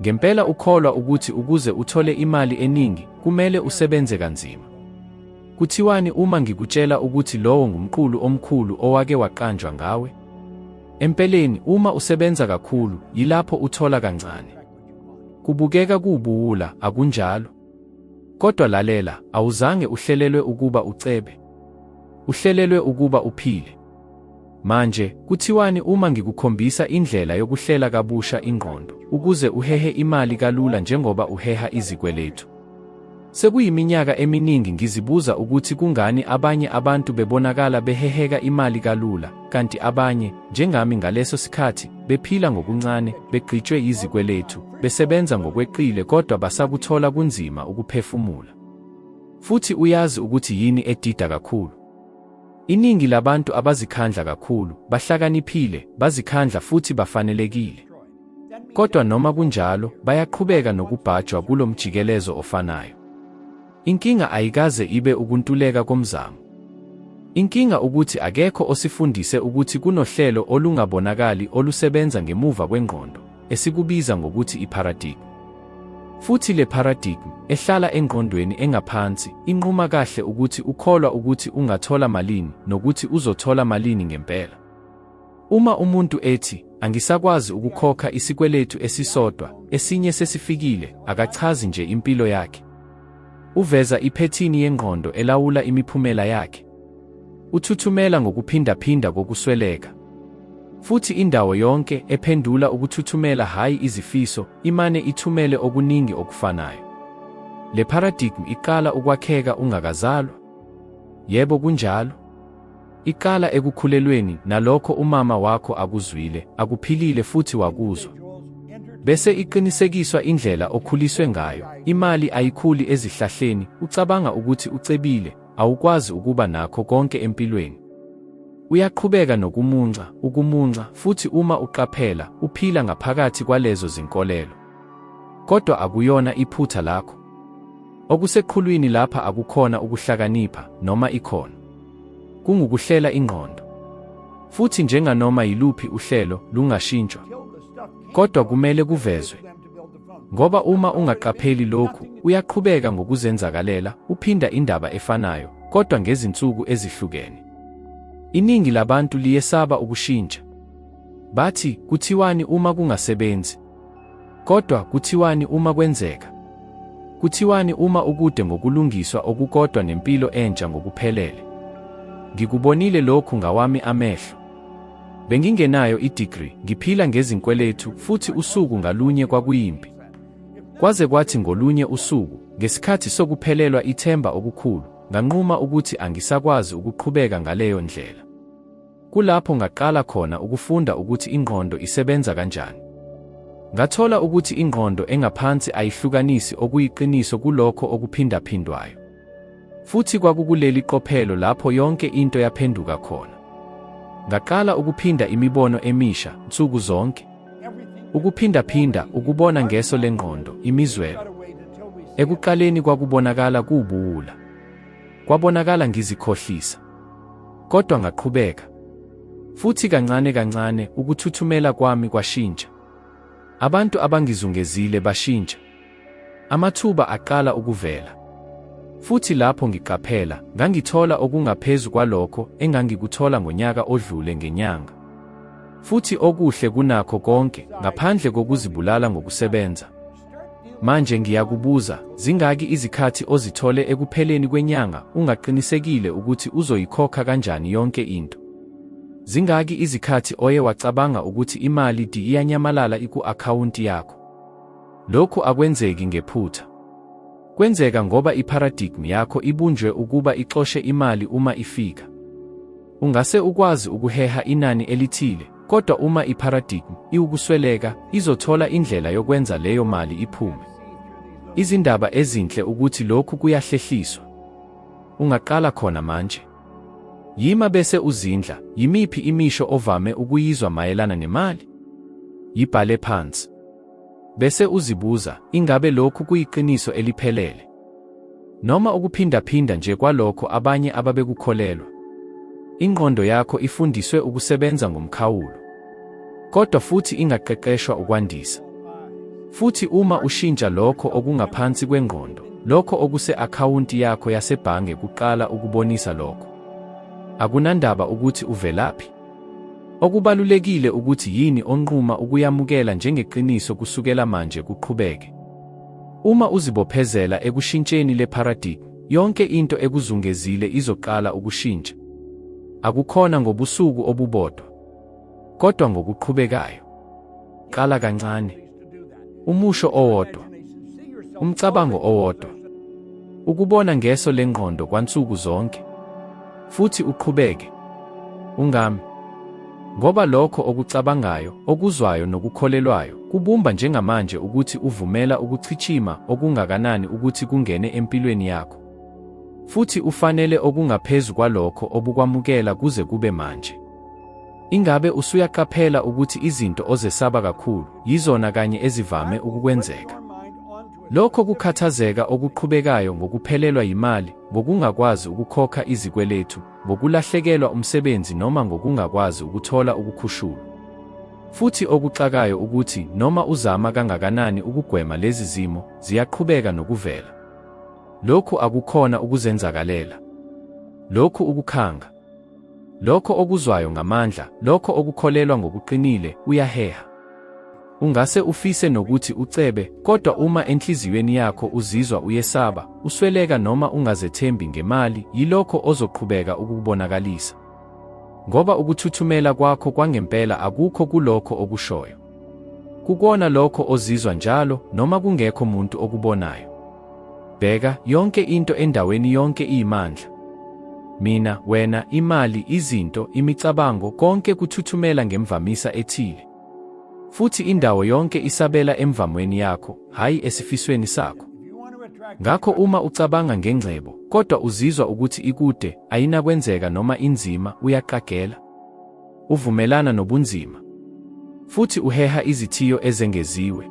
Ngempela ukholwa ukuthi ukuze uthole imali eningi, kumele usebenze kanzima. Kuthiwani uma ngikutshela ukuthi lowo ngumqulu omkhulu owake waqanjwa ngawe? Empeleni, uma usebenza kakhulu, yilapho uthola kancane. Kubukeka kuwubuwula, akunjalo? Kodwa lalela, awuzange uhlelelwe ukuba ucebe. Uhlelelwe ukuba uphile. Manje, kuthiwani uma ngikukhombisa indlela yokuhlela kabusha ingqondo, ukuze uhehe imali kalula njengoba uheha izikweletu? Sekuyiminyaka eminingi ngizibuza ukuthi kungani abanye abantu bebonakala beheheka imali kalula, kanti abanye, njengami ngaleso sikhathi, bephila ngokuncane, begqitshwe yizikweletu, besebenza ngokweqile kodwa basakuthola kunzima ukuphefumula. Futhi uyazi ukuthi yini edida kakhulu? Iningi labantu abazikhandla kakhulu, bahlakaniphile, bazikhandla futhi bafanelekile. Kodwa noma kunjalo, bayaqhubeka nokubhajwa kulo mjikelezo ofanayo. Inkinga ayikaze ibe ukuntuleka komzamo. Inkinga ukuthi akekho osifundise ukuthi kunohlelo olungabonakali olusebenza ngemuva kwengqondo, esikubiza ngokuthi i-paradigm. Futhi le paradigm, ehlala engqondweni engaphansi, inquma kahle ukuthi ukholwa ukuthi ungathola malini nokuthi uzothola malini ngempela. Uma umuntu ethi, Angisakwazi ukukhokha isikweletu esisodwa, esinye sesifikile, akachazi nje impilo yakhe. Uveza iphethini yengqondo elawula imiphumela yakhe. Uthuthumela ngokuphindaphinda kokusweleka. Futhi indawo yonke ephendula ukuthuthumela hhayi izifiso, imane ithumele okuningi okufanayo. Le paradigm iqala ukwakheka ungakazalwa? Yebo kunjalo. Iqala ekukhulelweni nalokho umama wakho akuzwile, akuphilile futhi wakuzwa. Bese iqinisekiswa indlela okhuliswe ngayo. Imali ayikhuli ezihlahleni, ucabanga ukuthi ucebile, awukwazi ukuba nakho konke empilweni. Uyaqhubeka nokumunca, ukumunca, futhi uma uqaphela, uphila ngaphakathi kwalezo zinkolelo. Kodwa akuyona iphutha lakho. Okuseqhulwini lapha akukhona ukuhlakanipha, noma ikhono. Kungukuhlela ingqondo. Futhi njenganoma yiluphi uhlelo, lungashintshwa. Kodwa kumele kuvezwe. Ngoba uma ungaqapheli lokhu, uyaqhubeka ngokuzenzakalela, uphinda indaba efanayo, kodwa ngezinsuku ezihlukene. Iningi labantu liyesaba ukushintsha. Bathi, kuthiwani uma kungasebenzi? Kodwa kuthiwani uma kwenzeka? Kuthiwani uma ukude ngokulungiswa okukodwa nempilo entsha ngokuphelele? Ngikubonile lokhu ngawami amehlo. Bengingenayo i-degree, ngiphila ngezinkweletu futhi usuku ngalunye kwakuyimpi. Kwaze kwathi ngolunye usuku, ngesikhathi sokuphelelwa ithemba okukhulu, nganquma ukuthi angisakwazi ukuqhubeka ngaleyo ndlela. Kulapho ngaqala khona ukufunda ukuthi ingqondo isebenza kanjani. Ngathola ukuthi ingqondo engaphansi ayihlukanisi okuyiqiniso kulokho okuphindaphindwayo. Futhi kwakukuleli qophelo lapho yonke into yaphenduka khona. Ngaqala ukuphinda imibono emisha nsuku zonke. Ukuphindaphinda, ukubona ngeso lengqondo, imizwelo. Ekuqaleni kwakubonakala kuwubuwula. Kwabonakala ngizikhohlisa. Kodwa ngaqhubeka. Futhi kancane kancane ukuthuthumela kwami kwashintsha. Abantu abangizungezile bashintsha. Amathuba aqala ukuvela. Futhi lapho ngiqaphela, ngangithola okungaphezu kwalokho engangikuthola ngonyaka odlule ngenyanga. Futhi okuhle kunakho konke, ngaphandle kokuzibulala ngokusebenza. Manje ngiyakubuza, zingaki izikhathi ozithole ekupheleni kwenyanga ungaqinisekile ukuthi uzoyikhokha kanjani yonke into? Zingaki izikhathi oye wacabanga ukuthi imali di iyanyamalala iku-akhawunti yakho? Lokhu akwenzeki ngephutha. Kwenzeka ngoba i-paradigm yakho ibunjwe ukuba ixoshe imali uma ifika. Ungase ukwazi ukuheha inani elithile, kodwa uma i-paradigm iwukusweleka, izothola indlela yokwenza leyo mali iphume. Izindaba ezinhle ukuthi lokhu kuyahlehliswa. Ungaqala khona manje. Yima bese uzindla, yimiphi imisho ovame ukuyizwa mayelana nemali? Yibhale phansi. Bese uzibuza, ingabe lokhu kuyiqiniso eliphelele? Noma ukuphindaphinda nje kwalokho abanye ababekukholelwa? Ingqondo yakho ifundiswe ukusebenza ngomkhawulo. Kodwa futhi ingaqeqeshwa ukwandisa. Futhi uma ushintsha lokho okungaphansi kwengqondo, lokho okuse-akhawunti yakho yasebhange kuqala ukubonisa lokho. Akunandaba ukuthi uvelaphi. Okubalulekile ukuthi yini onquma ukuyamukela njengeqiniso kusukela manje kuqhubeke. Uma uzibophezela ekushintsheni le paradigm, yonke into ekuzungezile izoqala ukushintsha. Akukhona ngobusuku obubodwa, kodwa ngokuqhubekayo. Qala kancane. Umusho owodwa. Umcabango owodwa. Ukubona ngeso lengqondo kwansuku zonke. Futhi uqhubeke. Ungami. Ngoba lokho okucabangayo, okuzwayo nokukholelwayo kubumba njengamanje ukuthi uvumela ukuchichima okungakanani ukuthi kungene empilweni yakho. Futhi ufanele okungaphezu kwalokho obukwamukela kuze kube manje. Ingabe usuyaqaphela ukuthi izinto ozesaba kakhulu yizona kanye ezivame ukukwenzeka? Lokho kukhathazeka okuqhubekayo ngokuphelelwa yimali, ngokungakwazi ukukhokha izikweletu, ngokulahlekelwa umsebenzi noma ngokungakwazi ukuthola ukukhushulwa. Futhi okuxakayo ukuthi noma uzama kangakanani ukugwema lezi zimo, ziyaqhubeka nokuvela. Lokhu akukhona ukuzenzakalela. Lokhu ukukhanga. Lokho okuzwayo ngamandla, lokho okukholelwa ngokuqinile, uyaheha. Ungase ufise nokuthi ucebe, kodwa uma enhliziyweni yakho uzizwa uyesaba, usweleka noma ungazethembi ngemali, yilokho ozoqhubeka ukukubonakalisa. Ngoba ukuthuthumela kwakho kwangempela akukho kulokho okushoyo. Kukona lokho ozizwa njalo noma kungekho muntu okubonayo. Bheka, yonke into endaweni yonke iyimandla. Mina, wena, imali, izinto, imicabango, konke kuthuthumela ngemvamisa ethile. Futhi indawo yonke isabela emvamweni yakho, hhayi esifisweni sakho. Ngakho uma ucabanga ngengcebo, kodwa uzizwa ukuthi ikude, ayinakwenzeka noma inzima, uyaqagela. Uvumelana nobunzima. Futhi uheha izithiyo ezengeziwe.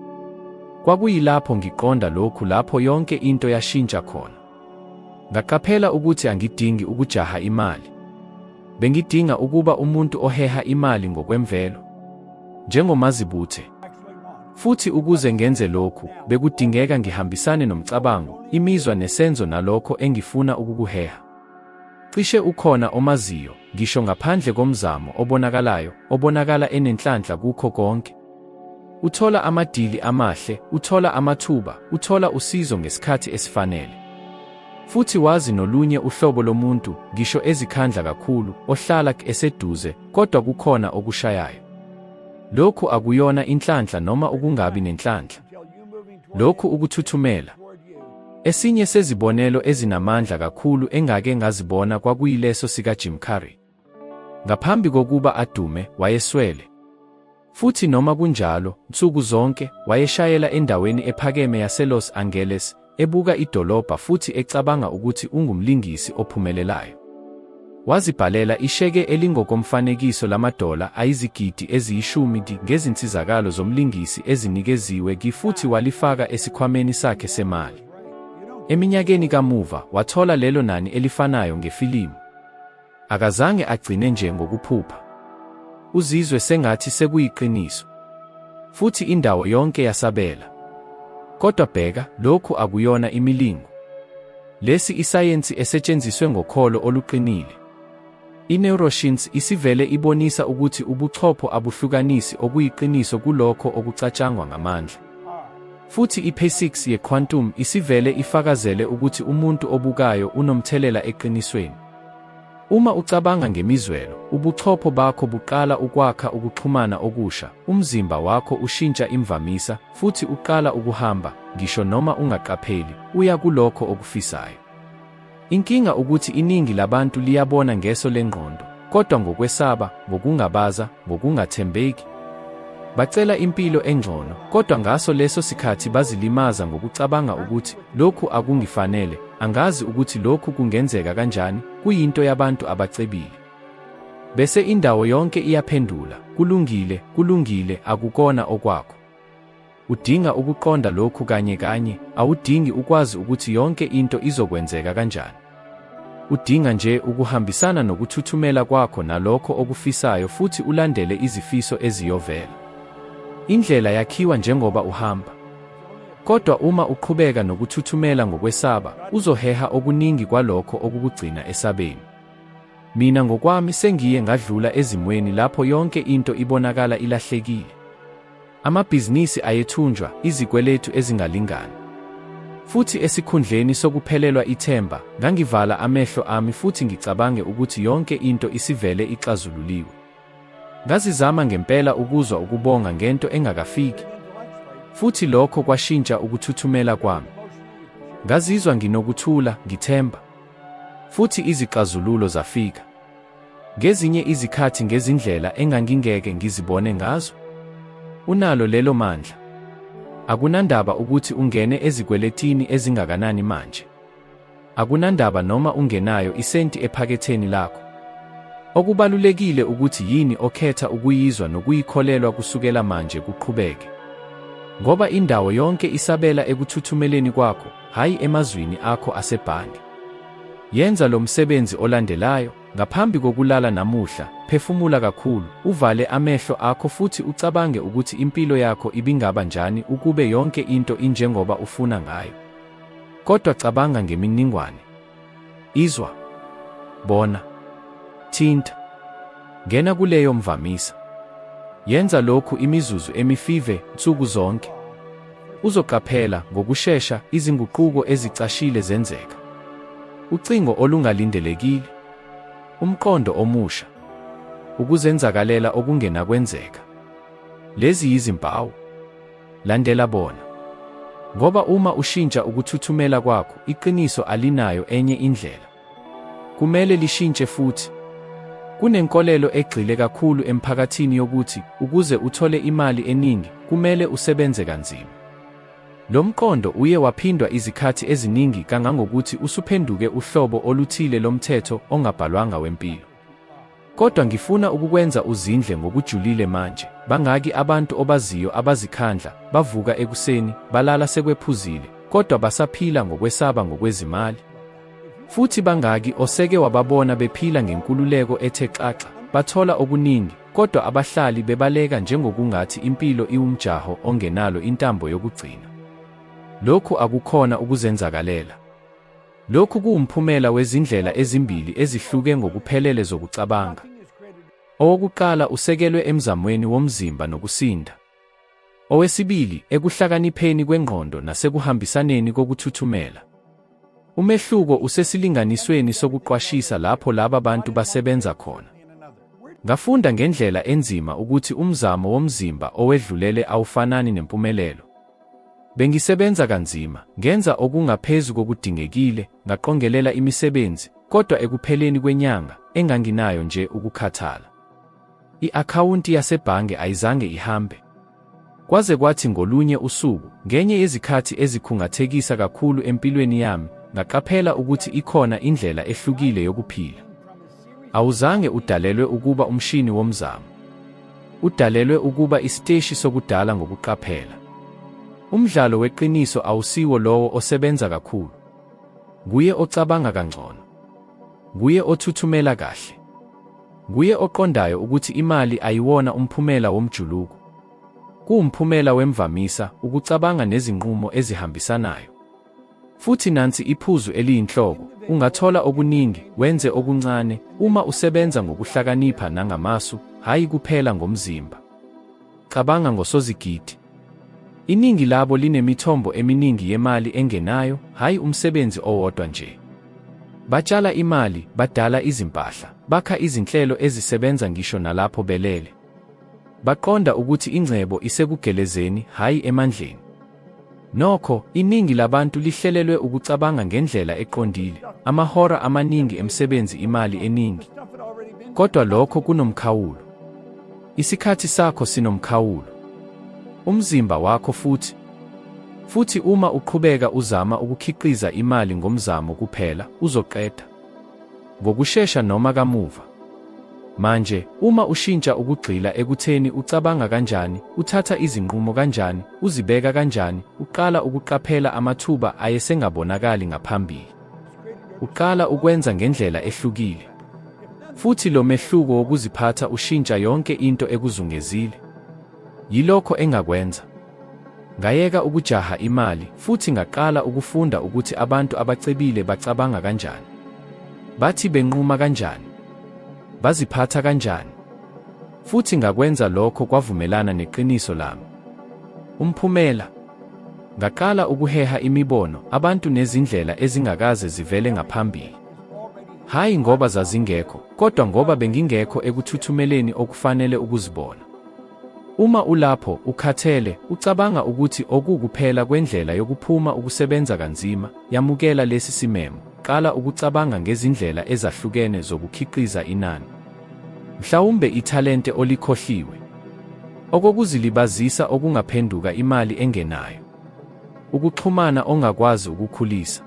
Kwakuyilapho ngiqonda lokhu lapho yonke into yashintsha khona. Ngaqaphela ukuthi angidingi ukujaha imali. Bengidinga ukuba umuntu oheha imali ngokwemvelo. Njengomazibuthe. Futhi ukuze ngenze lokhu, bekudingeka ngihambisane nomcabango, imizwa nesenzo nalokho engifuna ukukuheha. Cishe ukhona omaziyo, ngisho ngaphandle komzamo obonakalayo, obonakala enenhlanhla kukho konke. Uthola amadili amahle, uthola amathuba, uthola usizo ngesikhathi esifanele. Futhi wazi nolunye uhlobo lomuntu, ngisho ezikhandla kakhulu, ohlala eseduze, kodwa kukhona okushayayo. Lokhu akuyona inhlanhla noma ukungabi nenhlanhla. Lokhu ukuthuthumela. Esinye sezibonelo ezinamandla kakhulu engake ngazibona kwakuyileso sikaJim Carrey. Ngaphambi kokuba adume, wayeswele. Futhi noma kunjalo, nsuku zonke, wayeshayela endaweni ephakeme yaseLos Angeles, ebuka idolobha futhi ecabanga ukuthi ungumlingisi ophumelelayo. Wazibhalela isheke elingokomfanekiso lamadola ayizigidi eziyishumi ngezinsizakalo zomlingisi ezinikeziwe ki futhi walifaka esikhwameni sakhe semali. Eminyakeni kamuva, wathola lelo nani elifanayo ngefilimu. Akazange agcine nje ngokuphupha. Uzizwe sengathi sekuyiqiniso. Futhi indawo yonke yasabela. Kodwa bheka, lokhu akuyona imilingo. Lesi isayensi esetshenziswe ngokholo oluqinile. I-neuroscience isivele ibonisa ukuthi ubuchopho abuhlukanisi okuyiqiniso kulokho okucatshangwa ngamandla. Futhi i-physics ye-quantum isivele ifakazele ukuthi umuntu obukayo unomthelela eqinisweni. Uma ucabanga ngemizwelo, ubuchopho bakho buqala ukwakha ukuxhumana okusha, umzimba wakho ushintsha imvamisa, futhi uqala ukuhamba, ngisho noma ungaqapheli, uya kulokho okufisayo. Inkinga ukuthi iningi labantu liyabona ngeso lengqondo, kodwa ngokwesaba, ngokungabaza, ngokungathembeki. Bacela impilo engcono, kodwa ngaso leso sikhathi bazilimaza ngokucabanga ukuthi, lokhu akungifanele, angazi ukuthi lokhu kungenzeka kanjani, kuyinto yabantu abacebile. Bese indawo yonke iyaphendula, kulungile, kulungile, akukona okwakho. Udinga ukuqonda lokhu kanye kanye, awudingi ukwazi ukuthi yonke into izokwenzeka kanjani. Udinga nje ukuhambisana nokuthuthumela kwakho nalokho okufisayo futhi ulandele izifiso eziyovela. Indlela yakhiwa njengoba uhamba. Kodwa uma uqhubeka nokuthuthumela ngokwesaba, uzoheha okuningi kwalokho okukugcina esabeni. Mina ngokwami sengiye ngadlula ezimweni lapho yonke into ibonakala ilahlekile. Amabhizinisi ayethunjwa, izikweletu ezingalingani. Futhi esikhundleni sokuphelelwa ithemba, ngangivala amehlo ami futhi ngicabange ukuthi yonke into isivele ixazululiwe. Ngazizama ngempela ukuzwa ukubonga ngento engakafiki. Futhi lokho kwashintsha ukuthuthumela kwami. Ngazizwa nginokuthula, ngithemba. Futhi izixazululo zafika. Ngezinye izikhathi ngezindlela engangingeke ngizibone ngazo. Unalo lelo mandla. Akunandaba ukuthi ungene ezikweletini ezingakanani manje. Akunandaba noma ungenayo isenti ephaketheni lakho. Okubalulekile ukuthi yini okhetha ukuyizwa nokuyikholelwa kusukela manje kuqhubeke. Ngoba indawo yonke isabela ekuthuthumeleni kwakho, hhayi emazwini akho asebhange. Yenza lo msebenzi olandelayo, Ngaphambi kokulala namuhla, phefumula kakhulu, uvale amehlo akho futhi ucabange ukuthi impilo yakho ibingaba njani ukube yonke into injengoba ufuna ngayo. Kodwa cabanga ngemininingwane. Izwa. Bona. Thinta. Ngena kuleyo mvamisa. Yenza lokhu imizuzu emifive nsuku zonke. Uzoqaphela, ngokushesha, izinguquko ezicashile zenzeka. Ucingo olungalindelekile. Umqondo omusha. Ukuzenzakalela okungenakwenzeka. Lezi yizimpawu. Landela bona. Ngoba uma ushintsha ukuthuthumela kwakho, iqiniso alinayo enye indlela. Kumele lishintshe futhi. Kunenkolelo egxile kakhulu emphakathini yokuthi ukuze uthole imali eningi, kumele usebenze kanzima. Lo mqondo uye waphindwa izikhathi eziningi kangangokuthi usuphenduke uhlobo oluthile lomthetho ongabhalwanga wempilo. Kodwa ngifuna ukukwenza uzindle ngokujulile manje, bangaki abantu obaziyo abazikhandla, bavuka ekuseni, balala sekwephuzile, kodwa basaphila ngokwesaba ngokwezimali? Futhi bangaki oseke wababona bephila ngenkululeko ethe xaxa, bathola okuningi, kodwa abahlali bebaleka njengokungathi impilo iwumjaho ongenalo intambo yokugcina? Lokhu akukhona ukuzenzakalela. Lokhu kuwumphumela wezindlela ezimbili ezihluke ngokuphelele zokucabanga. Owokuqala usekelwe emzamweni womzimba nokusinda. Owesibili, ekuhlakanipheni kwengqondo nasekuhambisaneni kokuthuthumela. Umehluko usesilinganisweni sokuqwashisa lapho laba bantu basebenza khona. Ngafunda ngendlela enzima ukuthi umzamo womzimba owedlulele awufanani nempumelelo. Bengisebenza kanzima, ngenza okungaphezu kokudingekile, ngaqongelela imisebenzi, kodwa ekupheleni kwenyanga, enganginayo nje ukukhathala. I-akhawunti yasebhange ayizange ihambe. Kwaze kwathi ngolunye usuku, ngenye yezikhathi ezikhungathekisa kakhulu empilweni yami, ngaqaphela ukuthi ikhona indlela ehlukile yokuphila. Awuzange udalelwe ukuba umshini womzamo. Udalelwe ukuba isiteshi sokudala ngokuqaphela. Umdlalo weqiniso awusiwo lowo osebenza kakhulu. Nguye ocabanga kangcono. Nguye othuthumela kahle. Nguye oqondayo ukuthi imali ayiwona umphumela womjuluko. Kuwumphumela wemvamisa, ukucabanga nezinqumo ezihambisanayo. Futhi nansi iphuzu eliyinhloko, ungathola okuningi, wenze okuncane, uma usebenza ngokuhlakanipha nangamasu, hhayi kuphela ngomzimba. Cabanga ngosozigidi. Iningi labo linemithombo eminingi yemali engenayo, hhayi umsebenzi owodwa nje. Batshala imali, badala izimpahla, bakha izinhlelo ezisebenza ngisho nalapho belele. Baqonda ukuthi ingcebo isekugelezeni, hhayi emandleni. Nokho, iningi labantu lihlelelwe ukucabanga ngendlela eqondile, amahora amaningi emsebenzi imali eningi. Kodwa lokho kunomkhawulo. Isikhathi sakho sinomkhawulo. Umzimba wakho futhi. Futhi uma uqhubeka uzama ukukhiqiza imali ngomzamo kuphela, uzoqeda. Ngokushesha noma kamuva. Manje, uma ushintsha ukugxila ekutheni ucabanga kanjani, uthatha izinqumo kanjani, uzibeka kanjani, uqala ukuqaphela amathuba ayesengabonakali ngaphambili. Uqala ukwenza ngendlela ehlukile. Futhi lo mehluko wokuziphatha ushintsha yonke into ekuzungezile. Yilokho engakwenza. Ngayeka ukujaha imali futhi ngaqala ukufunda ukuthi abantu abacebile bacabanga kanjani. Bathi benquma kanjani? Baziphatha kanjani? Futhi ngakwenza lokho kwavumelana neqiniso lami. Umphumela? Ngaqala ukuheha imibono, abantu nezindlela ezingakaze zivele ngaphambili. Hhayi ngoba zazingekho, kodwa ngoba bengingekho ekuthuthumeleni okufanele ukuzibona. Uma ulapho, ukhathele, ucabanga ukuthi okuwukuphela kwendlela yokuphuma ukusebenza kanzima, yamukela lesi simemo, qala ukucabanga ngezindlela ezahlukene zokukhiqiza inani. Mhlawumbe ithalente olikhohliwe. Okokuzilibazisa okungaphenduka imali engenayo. Ukuxhumana ongakwazi ukukhulisa.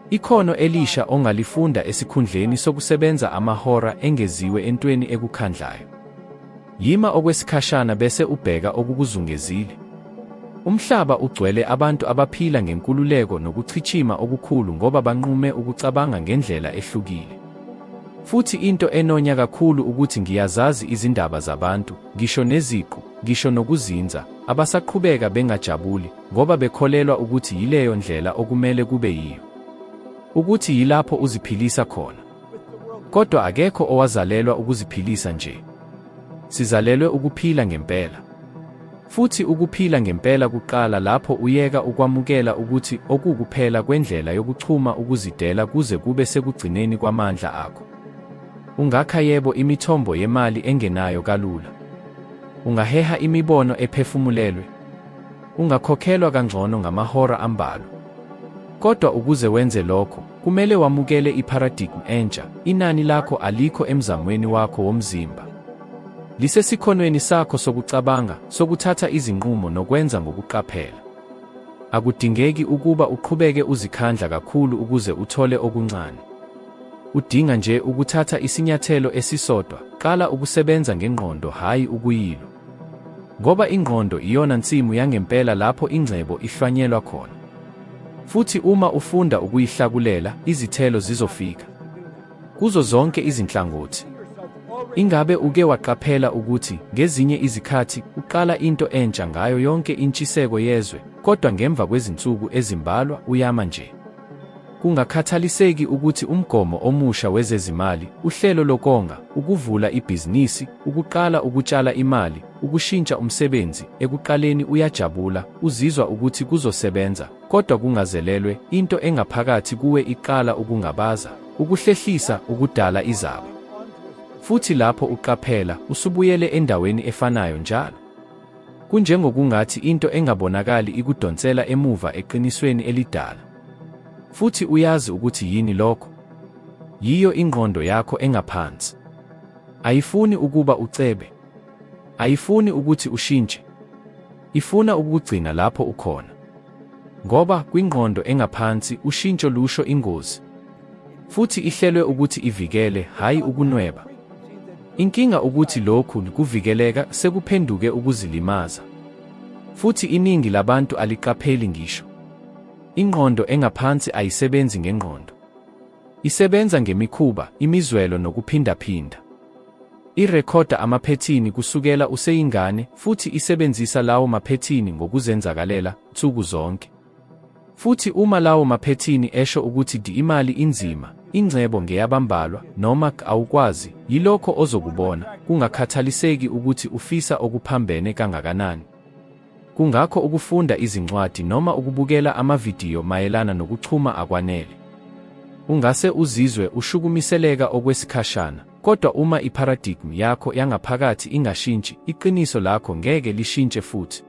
Ikhono elisha ongalifunda esikhundleni sokusebenza amahora engeziwe entweni ekukhandlayo. Yima okwesikhashana bese ubheka okukuzungezile. Umhlaba ugcwele abantu abaphila ngenkululeko nokuchichima okukhulu ngoba banqume ukucabanga ngendlela ehlukile. Futhi into enonya kakhulu ukuthi ngiyazazi izindaba zabantu, ngisho neziqu, ngisho nokuzinza, abasaqhubeka bengajabuli, ngoba bekholelwa ukuthi yileyo ndlela okumele kube yiyo. Ukuthi yilapho uziphilisa khona. Kodwa akekho owazalelwa ukuziphilisa nje. Sizalelwe ukuphila ngempela. Futhi ukuphila ngempela kuqala lapho uyeka ukwamukela ukuthi okuwukuphela kwendlela yokuchuma ukuzidela kuze kube sekugcineni kwamandla akho. Ungakha yebo imithombo yemali engenayo kalula. Ungaheha imibono ephefumulelwe. Ungakhokhelwa kangcono ngamahora ambalwa. Kodwa ukuze wenze lokho, kumele wamukele iparadigm entsha, inani lakho alikho emzamweni wakho womzimba. Lisesikhonweni sakho sokucabanga, sokuthatha izinqumo nokwenza ngokuqaphela. Akudingeki ukuba uqhubeke uzikhandla kakhulu ukuze uthole okuncane. Udinga nje ukuthatha isinyathelo esisodwa, qala ukusebenza ngengqondo hhayi ukuyilwa. Ngoba ingqondo iyona nsimu yangempela lapho ingcebo ihlwanyelwa khona. Futhi uma ufunda ukuyihlakulela, izithelo zizofika. Kuzo zonke izinhlangothi. Ingabe uke waqaphela ukuthi ngezinye izikhathi uqala into entsha ngayo yonke intshiseko yezwe, kodwa ngemva kwezinsuku ezimbalwa uyama nje? Kungakhathaliseki ukuthi umgomo omusha wezezimali, uhlelo lokonga, ukuvula ibhizinisi, ukuqala ukutshala imali, ukushintsha umsebenzi, ekuqaleni uyajabula, uzizwa ukuthi kuzosebenza, kodwa kungazelelwe, into engaphakathi kuwe iqala ukungabaza, ukuhlehlisa, ukudala izaba. Futhi lapho uqaphela, usubuyele endaweni efanayo njalo. Kunjengokungathi into engabonakali ikudonsela emuva eqinisweni elidala. Futhi uyazi ukuthi yini lokho? Yiyo ingqondo yakho engaphansi. Ayifuni ukuba ucebe. Ayifuni ukuthi ushintshe. Ifuna ukukugcina lapho ukhona. Ngoba kwingqondo engaphansi ushintsho lusho ingozi. Futhi ihlelwe ukuthi ivikele, hhayi ukunweba. Inkinga ukuthi lokhu kuvikeleka sekuphenduke ukuzilimaza. Futhi iningi labantu aliqapheli ngisho. Ingqondo engaphansi ayisebenzi ngengqondo. Isebenza ngemikhuba, imizwelo nokuphindaphinda. Irekhoda amaphethini kusukela useyingane futhi isebenzisa lawo maphethini ngokuzenzakalela nsuku zonke. Futhi uma lawo maphethini esho ukuthi di imali inzima, ingcebo ngeyabambalwa, noma awukwazi, yilokho ozokubona, kungakhathaliseki ukuthi ufisa okuphambene kangakanani. Kungakho ukufunda izincwadi noma ukubukela amavidiyo mayelana nokuchuma akwanele. Ungase uzizwe ushukumiseleka okwesikhashana, kodwa uma iparadigm yakho yangaphakathi ingashintshi, iqiniso lakho ngeke lishintshe futhi.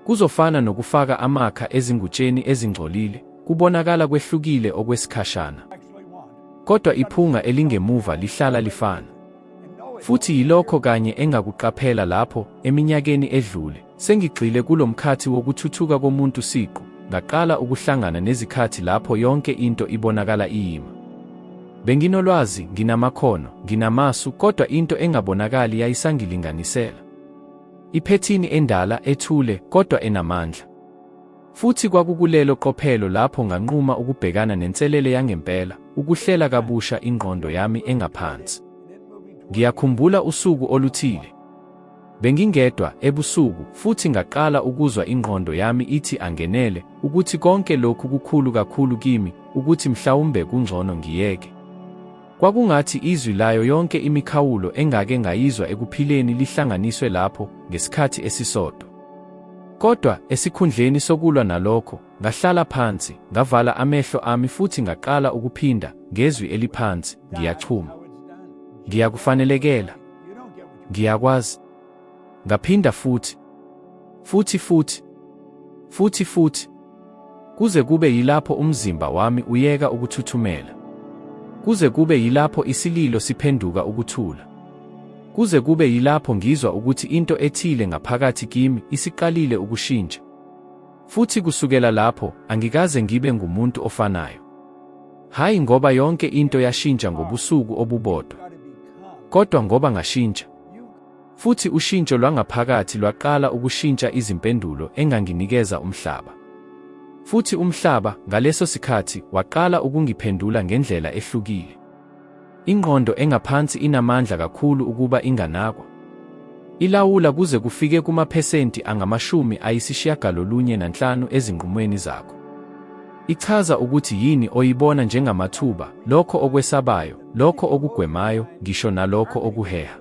Kuzofana nokufaka amakha ezingutsheni ezingcolile, kubonakala kwehlukile okwesikhashana. Kodwa iphunga elingemuva lihlala lifana. Futhi yilokho kanye engakuqaphela lapho, eminyakeni edlule, sengigxile kulo mkhathi wokuthuthuka komuntu siqu, ngaqala ukuhlangana nezikhathi lapho yonke into ibonakala iyima. Benginolwazi, nginamakhono, nginamasu, kodwa into engabonakali yayisangilinganisela. Iphethini endala, ethule, kodwa enamandla. Futhi kwakukulelo qophelo lapho nganquma ukubhekana nenselele yangempela, ukuhlela kabusha ingqondo yami engaphansi. Ngiyakhumbula usuku oluthile. Bengingedwa, ebusuku, futhi ngaqala ukuzwa ingqondo yami ithi angenele, ukuthi konke lokhu kukhulu kakhulu kimi, ukuthi mhlawumbe kungcono ngiyeke. Kwakungathi izwi layo yonke imikhawulo engake ngayizwa ekuphileni lihlanganiswe lapho, ngesikhathi esisodwa. Kodwa, esikhundleni sokulwa nalokho, ngahlala phansi, ngavala amehlo ami futhi ngaqala ukuphinda, ngezwi eliphansi, Ngiyachuma. Ngiyakufanelekela. Ngiyakwazi. Ngaphinda futhi. Futhi futhi. Futhi futhi. Kuze kube yilapho umzimba wami uyeka ukuthuthumela. Kuze kube yilapho isililo siphenduka ukuthula. Kuze kube yilapho ngizwa ukuthi into ethile ngaphakathi kimi isiqalile ukushintsha. Futhi kusukela lapho, angikaze ngibe ngumuntu ofanayo. Hhayi ngoba yonke into yashintsha ngobusuku obubodwa, kodwa ngoba ngashintsha. Futhi ushintsho lwangaphakathi lwaqala ukushintsha izimpendulo enganginikeza umhlaba. Futhi umhlaba, ngaleso sikhathi, waqala ukungiphendula ngendlela ehlukile. Ingqondo engaphansi inamandla kakhulu ukuba inganakwa. Ilawula kuze kufike kumaphesenti angu-95 ezinqumweni zakho. Ichaza ukuthi yini oyibona njengamathuba, lokho okwesabayo, lokho okugwemayo, ngisho nalokho okuheha.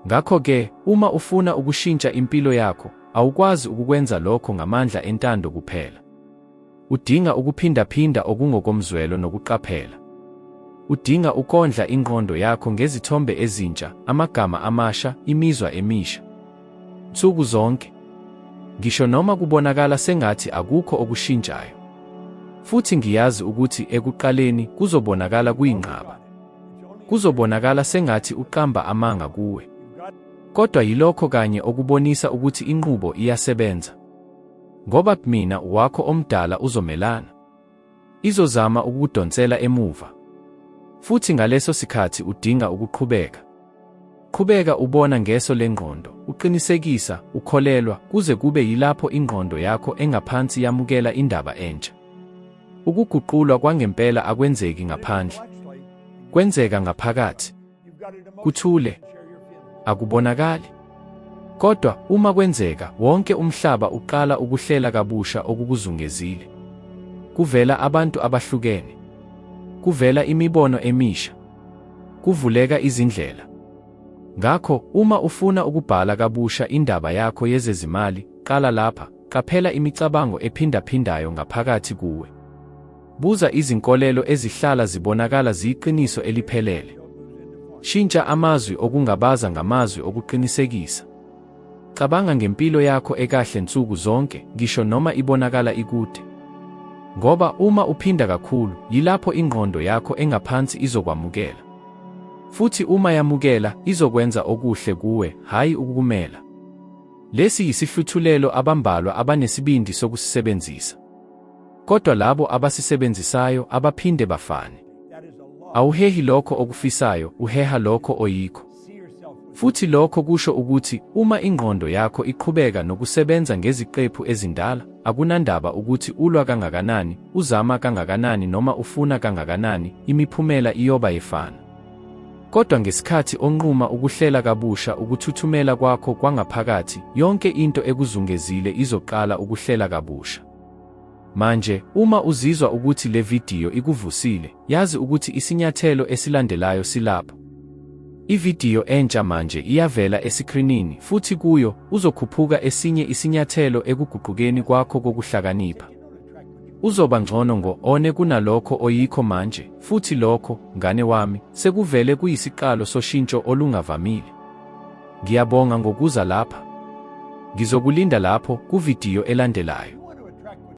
Ngakho-ke, uma ufuna ukushintsha impilo yakho, awukwazi ukukwenza lokho ngamandla entando kuphela. Udinga ukuphindaphinda okungokomzwelo nokuqaphela. Udinga ukondla ingqondo yakho ngezithombe ezintsha, amagama amasha, imizwa emisha. Nsuku zonke. Ngisho noma kubonakala sengathi akukho okushintshayo. Futhi ngiyazi ukuthi ekuqaleni kuzobonakala kuyinqaba. Kuzobonakala sengathi uqamba amanga kuwe. Kodwa yilokho kanye okubonisa ukuthi inqubo iyasebenza. Ngoba mina wakho omdala uzomelana. Izozama ukukudonsela emuva. Futhi ngaleso sikhathi udinga ukuqhubeka. Qhubeka ubona ngeso lengqondo, uqinisekisa, ukholelwa, kuze kube yilapho ingqondo yakho engaphansi yamukela indaba entsha. Ukuguqulwa kwangempela akwenzeki ngaphandle. Kwenzeka ngaphakathi. Kuthule. Akubonakali. Kodwa uma kwenzeka, wonke umhlaba uqala ukuhlela kabusha okukuzungezile. Kuvela abantu abahlukene. Kuvela imibono emisha. Kuvuleka izindlela. Ngakho, uma ufuna ukubhala kabusha indaba yakho yezezimali, qala lapha, qaphela imicabango ephindaphindayo ngaphakathi kuwe. Buza izinkolelo ezihlala zibonakala ziyiqiniso eliphelele. Shintsha amazwi okungabaza ngamazwi okuqinisekisa. Cabanga ngempilo yakho ekahle nsuku zonke, ngisho noma ibonakala ikude. Ngoba uma uphinda kakhulu, yilapho ingqondo yakho engaphansi izokwamukela. Futhi uma yamukela, izokwenza okuhle kuwe, hhayi ukukumela. Lesi yisihluthulelo abambalwa abanesibindi sokusisebenzisa. Kodwa labo abasisebenzisayo abaphinde bafane. Awuhehi lokho okufisayo, uheha lokho oyikho. Futhi lokho kusho ukuthi uma ingqondo yakho iqhubeka nokusebenza ngeziqephu ezindala, akunandaba ukuthi ulwa kangakanani, uzama kangakanani noma ufuna kangakanani, imiphumela iyoba yefana. Kodwa ngesikhathi onquma ukuhlela kabusha ukuthuthumela kwakho kwangaphakathi, yonke into ekuzungezile izoqala ukuhlela kabusha. Manje, uma uzizwa ukuthi le vidiyo ikuvusile, yazi ukuthi isinyathelo esilandelayo silapho. Ividiyo entsha manje iyavela esikrinini futhi kuyo uzokhuphuka esinye isinyathelo ekuguqukeni kwakho kokuhlakanipha. Uzoba ngcono ngo-one kunalokho oyikho manje, futhi lokho, mngane wami, sekuvele kuyisiqalo soshintsho olungavamile. Ngiyabonga ngokuza lapha. Ngizokulinda lapho kuvidiyo elandelayo.